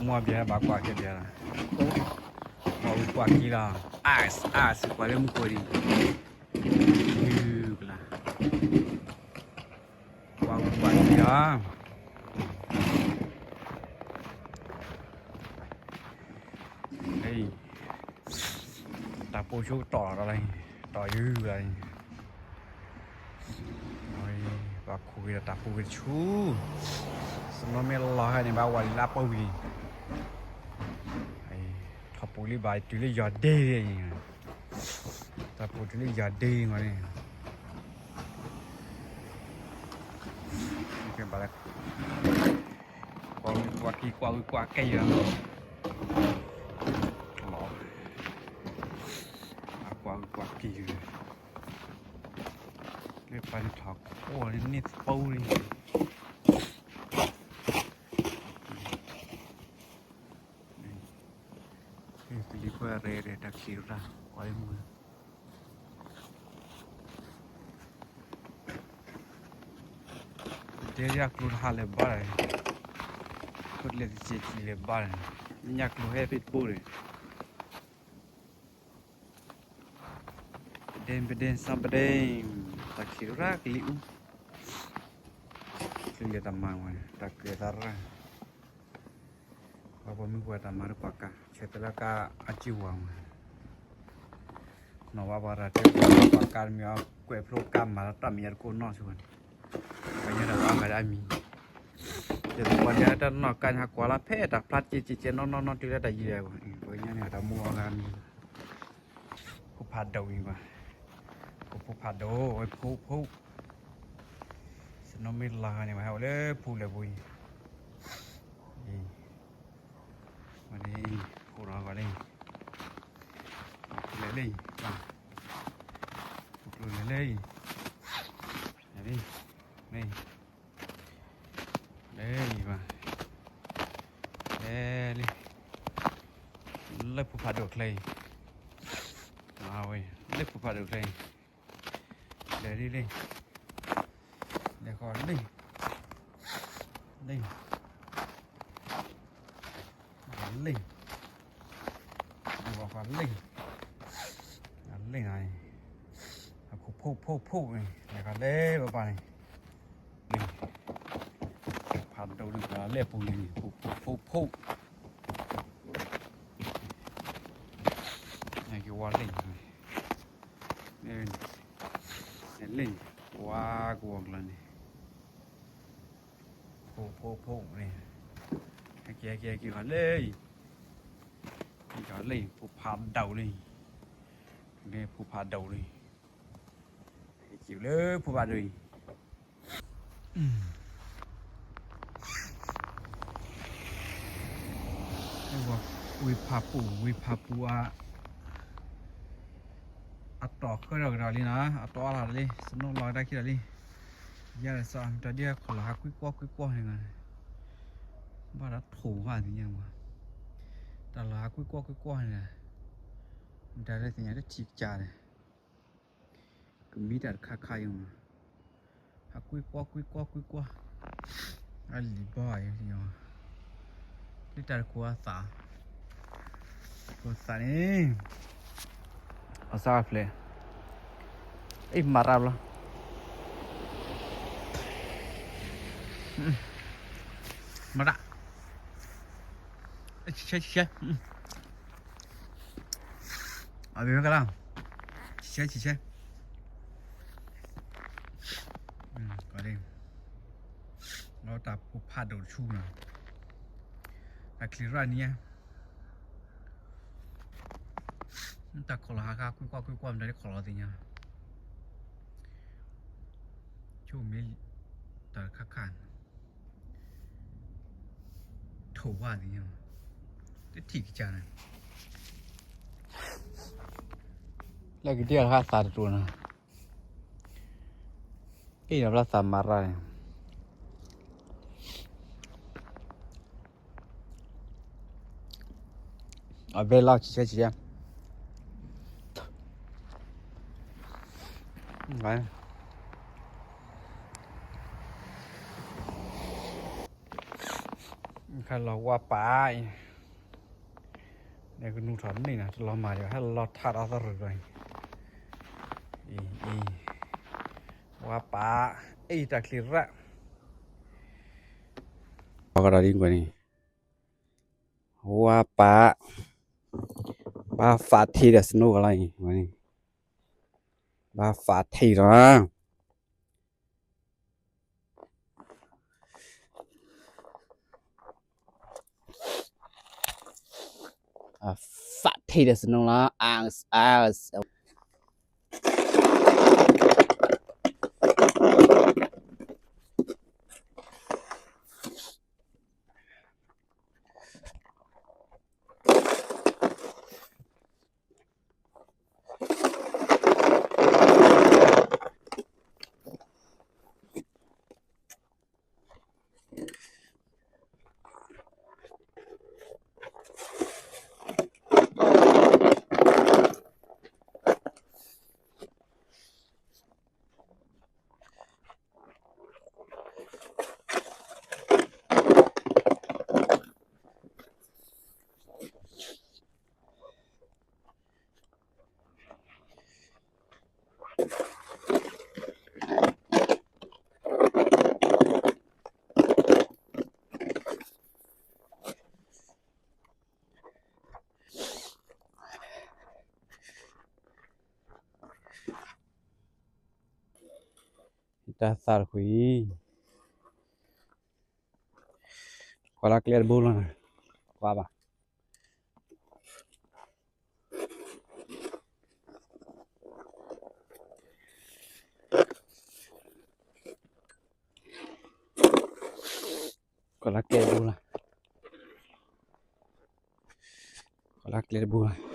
မ့ၢ်ဘၣ်ကွၢ်က့ၤဘၣ်လီၤ, ကွၢ်ဝံၤကွၢ်က့ၤလီၤ, အါ အါ စ့ၢ်ကီးလၢမူခိၣ်ဒံး, မုၢ်ကလါ, ကွၢ်ဝံၤကွၢ်က့ၤလီၤ, တၢ်ပိာ်ဆိကတီၢ်လီၤ, တီၢ်ယုၢ်လီၤ, ပှၤခိၣ်ဂ့ၤဒီးတၢ်ပိာ်ဂ့ၤတဆူ, စနီၤမ့ၢ်လီၤဟဲန့ၣ် ဘၣ်ဝဲလၢလါပှဲၤဝံၤလံ, ထီၣ်ပူၤလံဘၣ်တုၤလၢယီၤဒ့, တၢ်ပိာ်တုၤလၢယီၤဒ့မးန့ၣ်, ကွၢ်ဝံၤကွၢ်က့ၤ ကွၢ်ဝံၤကွၢ်က့ၤလီၤ, ကွၢ်ဝံၤကွၢ်က့ၤလီၤ, လၢပှၤန့ၣ်ထီၣ်ခိၣ်န့ၣ်သပူၤလံ, ကလံၤခွဲးရဲၣ်ရဲၣ် တၢ်ချံၣ်ရၣ် ကွၢ်လၢမုၢ် ဒဲယၤကျိတဟးလၢၤဘၣ်, ခိၣ်တလဲၤတစဲးကံလဲၤဘၣ်, လၢညါကျိဟဲဖဲတဘိန့ၣ်, ပဒ့ပဒ့စၢ်ပဒ့, တၢ်ချံၣ်ရၣ်ကလံၤအူ, ချုးလဲၤတၢ်မၤဝဲ တၢ်ကဲသးရၣ် ပှၤပိာ်မုၣ်ပှၤတၢ်မၤတပှၤကါ ဆဲးသလၢကါအစ့ဝၤမး, နီၢ်ဝါပှၤရၤတဲပှၤကါတမံၤအီၤ ကွဲးဖျိကါမၤလၢတၢ်မံၤယါတကိးနီၢ်ဆိဝဲန့ၣ်, ပှၤညါတၢ်လီၤအဂၤလၢအမံၤ, ယသပှၢ်န့ၣ်တၢ်နီၢ်ကါန့ၣ် ဟးကွၢ်လၢဖဲတၢ်ဖျါကဲကဲကဲနီၢ်နီၢ်နီၢ်တုၤလၢတၢ်ယံၤဒၣ်, ပှၤညါန့ၣ်တၢ်မူအီၤဂၤမံၤ, ဖိဖးဒိၣ်အံၤကွၢ်, ဖိဖးဒိၣ်ဝဲဖိဖိ စနီၤမ့ၢ်လီၤဂၤန့ၣ် ပှၤဟဲအိၣ်လၢဖိလဲၣ်ပူၤအံၤ, ဝဲန့ၣ် ဖိလီၤဂၤလၢအံၤ, ဖိလဲၣ်လၢအံၤ, ဖိကျိၤလဲၣ်လၢအံၤ, လၢအံၤ, လၢအံၤဘၣ်, လဲၤလံ, လၢဖိဖးဒိၣ်ချၢအံၤ, ဝဲ လၢဖိဖးဒိၣ်ချၢအံၤ လဲၤလံလံ, လဲၤဃီလံ, လံ, လံ, လဲၤဃီလံ, လံနၤ, အခိၣ်ဖိဖိဖိန့ၣ် လဲၤဃီလံပပၢ်န့ၣ်, လံ, ဖးဒိၣ်လံ လဲၤပူၤလံန့ၣ် ဖိဖိဖိဖိ, က့ၤဝါလံ, လံ, ဝါကဝီၤကျါန့ၣ် ဖိဖိဖိန့ၣ်, ဟဲက့ၤဟဲက့ၤဟဲက့ၤဃီလၢအံၤ, ဟဲက့ၤလၢအံၤ ဖိဖးဒိၣ်လံ, မ့ၢ်ဖိဖးဒိၣ်လံ, ဟဲက့ၤလၢဖိဖးဒိၣ်အံၤ, ဝံဖးပူၤ ဝံဖးပူၤအါ အတီၢ်ဃၢဒီးကဒီးလံနီၤ, အတီၢ်အါလီၤလံ, စနိလီၤတၢ်ခံလီၤလံ, ယၤလၢစီၤ မတၤဒ်ခီၣ်လီၤဟးကွံကွီၢ်ကွံကွီၢ်န့ၣ်, ဘၣ်ဒီးထိၣ်ဘၣ်သ့ၣ်ညါမး, တၢ်လီၤဟးကွံကွီၢ်ကွံကွီၢ်န့ၣ်, မတၤလၢသ့ၣ်ညါတထံၣ်ကစၢ်န့ၣ်, ကမံတၢ်တခါခါအံၤမး, ဟးကွံကွီၢ်ကွံကွီၢ်ကွံကွီၢ်, အလံၤဘီအံၤ, လၢတၢ်တခိၣ်အသး, တခိၣ်သးန့ၣ်, အစၢ်ဖျဲး, အ့ၣ်မၤရၣ်ဘျီ, မၤရၣ်, ဆဲးဆဲးဆဲး အဘၣ်ကလါ, ဆံဆဲဆံဆဲ, ကီးလံ, လီၤတၢ်ဖိဖးဒိၣ်တဆူနီၤ, တၢ်ချံရၣ်နံၤညါ, တၢ်ခီၣ်လီၤဟးခါကွံကွီၢ်ကွံကွီၢ် မတၤလၢခီၣ်လီၤသ့ၣ်ညါ, ဆိမ့ၢ်တၢ်ခါခါန့ၣ် ထိၣ်ဝါသ့ၣ်ညါ, တထံၣ်ကစၢ်န့ၣ်, လၢကဒံအဟးသးတတိၤနီၤ, အ့ၣ်ဒီးဘျီသးမၤရၣ်န့ၣ်, အဘဲလီၤ ဆံဆဲဆံဆဲ, ဂၤ လီၤဝါပာ်အံၤ, ကနူၤထီၣ်န့ၣ်နီၤ တလီၤမၢ်ဒီး ဟဲလီၤထးဒီးသရူးလီၤအံၤ, အံၤ, ဝါပာ်, အံၤတၢ်ချံရၣ်, အကဒီးဒ်ကွဲးန့ၣ်, ဝါပာ်, ဘၣ်ဖးထံဒီး snow ကလီၤအံၤ, ဘၣ်ဖးထံလီၤ. ဖးထံဒီး snow လီၤ, အါ, အါ, တၢ်သးတဃံ, ကွၢ်လၢကျဲတဘိလီၤ, ကွၢ်ဘၣ်. ကွၢ်လၢကျဲတဘိလီၤ, ကွၢ်လၢကျဲတဘိလီၤ.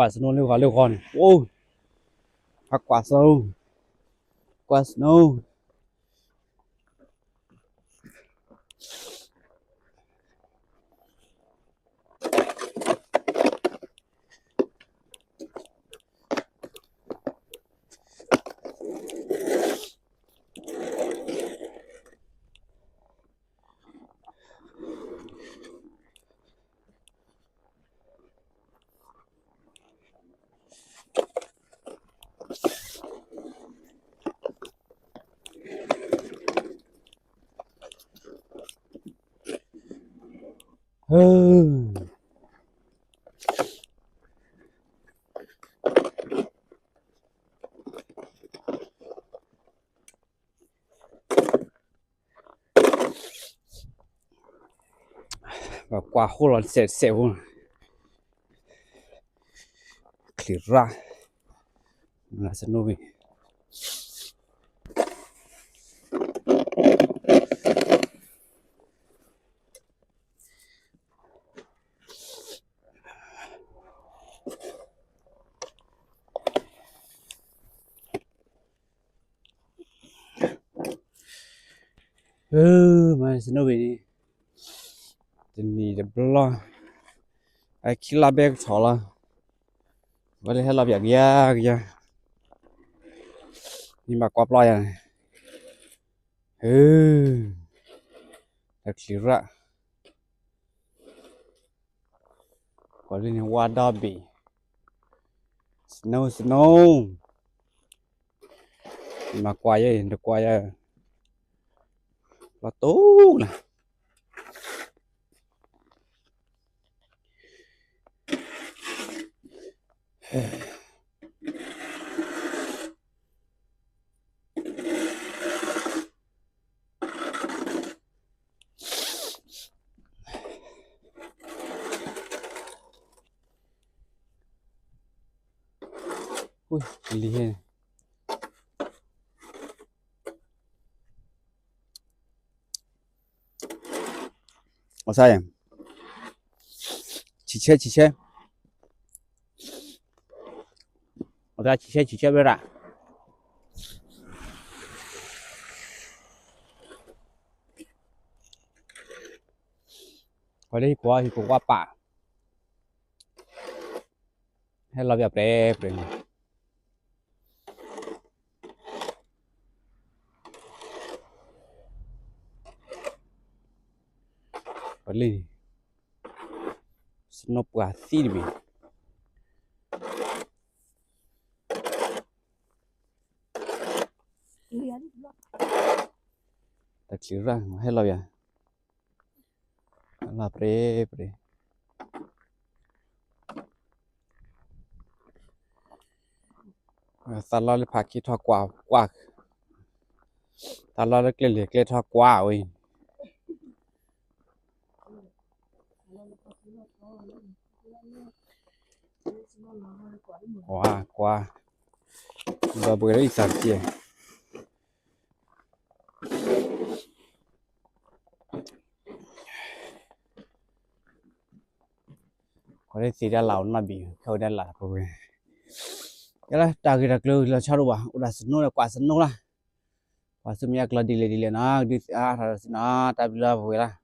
ကွၢ် snow လၢဂီၤလၢဂီၤန့ၣ်, အိၣ်, ဟးကွၢ် snow, ကွၢ် snow. ပကွၢ်ဟိၣ်လီၤစဲးစဲးဖိ, ချံးရၣ်, လၢ snow ဝံၤ မၤ snow ဝံၤန့ၣ်, တနံၤတဘျီ, အခံလါဘဲကထီၣ်လီၤ, ဝဲလၢဟဲလီၤပၠးကယၤကယၤ, မ့ၢ်ဘၣ်ကွၢ်ပျီယၤန့ၣ်, တၢ်ချံးရၣ်, ကွၢ်လၢန့ၣ် ဝါဒီဘ့ၣ်, snow snow, မၤကွၢ်ယဲအံၤ တကွၢ်ယဲ, လီၤတိၢ်လၢ လံဟဲ, အီၣ်ဆၣ်ယဲ, ဆံးဆဲဆံးဆဲ, အီၣ်ဆၣ်ဆံးဆဲဆံးဆဲဝဲဒၣ်, ပှၤလၢဟံၣ်ဖိဟံၣ်ဖိဝါပာ်, ဟဲလီၤပၠးပြဲပြဲန့ၣ်, ပှၤလၢန့ၣ်, snow ပှၤသံတဘ့ၣ်, တၢ်ချံးရၣ်ဟဲလီၤပၠး, လီၤပြဲပြဲ သးလီလၢဖးက့ထီၣ်ကွၢ်ကွၢ်, သးလီလၢကျဲလၢာ်ကျဲထီၣ်ကွၢ်ဝဲအံၤ, ကွၢ်ကွၢ်, ဒီးပှဲၤလၢအံၤသးက့ ခီဒသ့ဒၣ်လၢ်အိၣ်နီၢ်ဘံၣ် ခဲဝဲဒၣ်လၢ်ပဝဲ, ကဲလၢတၢ်ဂ့ၢ်တၢ်ကျိၤလီၤဆီဒိၣ်ဘၣ် အိၣ်ဒၣ် snow ဒီးကွၢ် snow လီၤ, ကွၢ်ဆူမဲာ်ညါကျိၤဒ်လဲၣ်ဒ်လဲၣ်နီၤ ဒုးသ့ၣ်အါထီၣ်ဒီးစ့ၢ်နီၤ တၢ်ဘျုးလီၤပဝဲလီၤ.